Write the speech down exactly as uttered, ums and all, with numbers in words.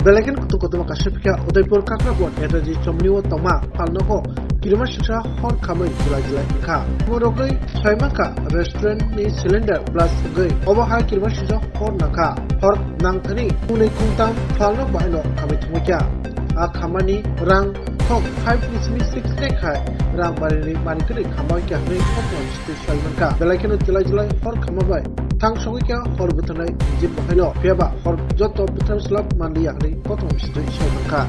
Belai kheno kutung kotorma kaisa phikha Udaipur Kakrabor Netaji Chomni o tongma phalnogo kirima singsa hor khamwi jilai jilai wngkha. Omo rogwi swimangkha restaurant ni cylinder blast wngwi. Obo hai kirima singsa hor nangkha. Hor nangthani kunui kungtam phalno baino khamwi thumukya. A khamani rang thok five ni simi six lakh hai rang barini manwi kwrwi khamwi kya hwnwi kotorma sitwi swimangkha. Belai kheno jilai jilai hor khama bai thang sogwi kya hor bwtharnai jip bahaino. Phiyaba hor joto bwthar slap manliya hwnwi kotorma sitwi swimangkha.